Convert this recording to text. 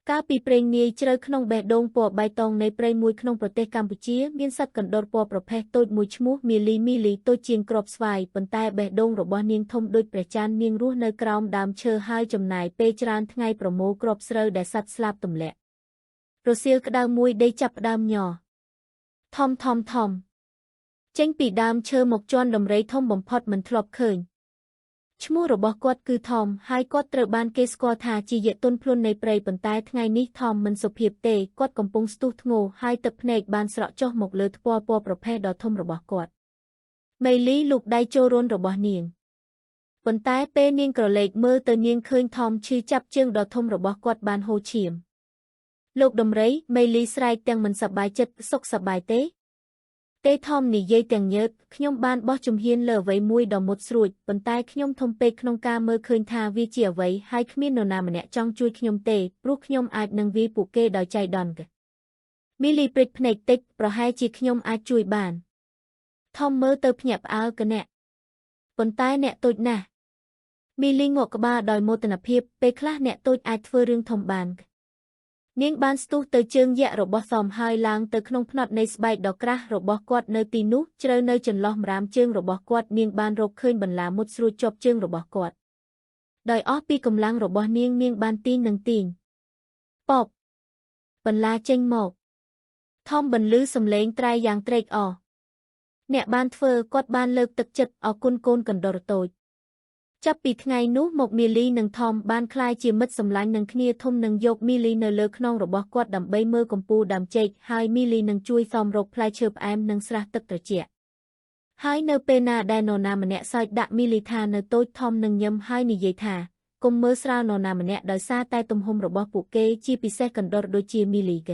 កាលពីព្រេងនាយជ្រៅក្នុងបេះដូងពណ៌បៃតងនៃព្រៃមួយក្នុងប្រទេសកម្ពុជាមានសត្វកណ្ដុរពណ៌ប្រផេះតូចមួយឈ្មោះមាលីមីលីតូចជាងគ្រាប់ស្វាយប៉ុន្តែបេះដូងរបស់នាងធំដូចព្រះច័ន្ទនាងរស់នៅក្រោមដើមឈើហើយចំណាយពេលច្រើនថ្ងៃប្រមូលគ្រាប់ស្រូវដែលសត្វស្លាបទម្លាក់រសៀលក្តៅមួយដីចាប់ផ្ដើមញ័រធំធំធំចេញពីដើមឈើមកជាន់ដំរីធំបំផុតមិនធ្លាប់ឃើញឈ្មោះរបស់គាត់គឺថមហើយគាត់ត្រូវបានគេស្គាល់ថាជាយក្សទន់ភ្លន់នៃព្រៃប៉ុន្តែថ្ងៃនេះថមមិនសុភាពទេគាត់កំពុងស្ទុះធ្ងោហើយទឹកភ្នែកបានស្រក់ចុះមកលើថ្ពាល់ពណ៌ប្រផេះដ៏ធំរបស់គាត់មេលីលូកដៃចូលរន្ធរបស់នាងប៉ុន្តែពេលនាងក្រឡេកមើលទៅនាងឃើញថមឈឺចាប់ជើងដ៏ធំរបស់គាត់បានហូរឈាមលោកដំរីមេលីស្រែកទាំងមិនសប្បាយចិត្តសុខសប្បាយទេទេថមនិយាយទាំងញើតខ្ញុំបានបោះជំហានលើអ្វីមួយដ៏មុតស្រួចប៉ុន្តែខ្ញុំធំពេកក្នុងការមើលឃើញថាវាជាអ្វីហើយគ្មាននរណាម្នាក់ចង់ជួយខ្ញុំទេព្រោះខ្ញុំអាចនឹងវាយពួកគេដោយចៃដន្យមីលីព្រិចភ្នែកតិចប្រហែលជាខ្ញុំអាចជួយបានថមមើលទៅភ្ញាក់ផ្អើលកអ្នកប៉ុន្តែអ្នកតូចណាស់មីលីងក់ក្បាលដោយមោទនភាពពេលខ្លះអ្នកតូចអាចធ្វើរឿងធំបាននាងបានស្ទុះទៅជើងយក្សរបស់សមហើយឡើងទៅក្នុងផ្នត់នៃស្បែកដ៏ក្រាស់របស់គាត់នៅទីនោះជ្រៅនៅចន្លោះម្រាមជើងរបស់គាត់នាងបានរកឃើញបន្លាមុតស្រួចជាប់ជើងរបស់គាត់ដោយអស់ពីកម្លាំងរបស់នាងនាងបានទាញនិងទាញប៉បបន្លាចេញមកថមបន្លឺសំឡេងត្រៃយ៉ាងត្រេកអរអ្នកបានធ្វើគាត់បានលើកទឹកចិត្តអរគុណកូនកណ្ដុរតូចចាប់ពីថ្ងៃនោះមកមីលីនិងថមបានក្លាយជាមិត្តសម្លាញ់នឹងគ្នាធំនឹងយកមីលីនៅលើខ្នងរបស់គាត់ដើម្បីមើលកំពូលដើមចេកហើយមីលីនឹងជួយសមរកផ្លែឈើផ្អែមនិងស្រះទឹកត្រជាក់ហើយនៅពេលណាដែលនរណាម្នាក់សើចដាក់មីលីថានៅតូចថមនឹងញឹមហើយនិយាយថាកុំមើលស្រាលនរណាម្នាក់ដោយសារតែទំហំរបស់ពួកគេជាពិសេសកណ្ដុរដូចជាមីលីក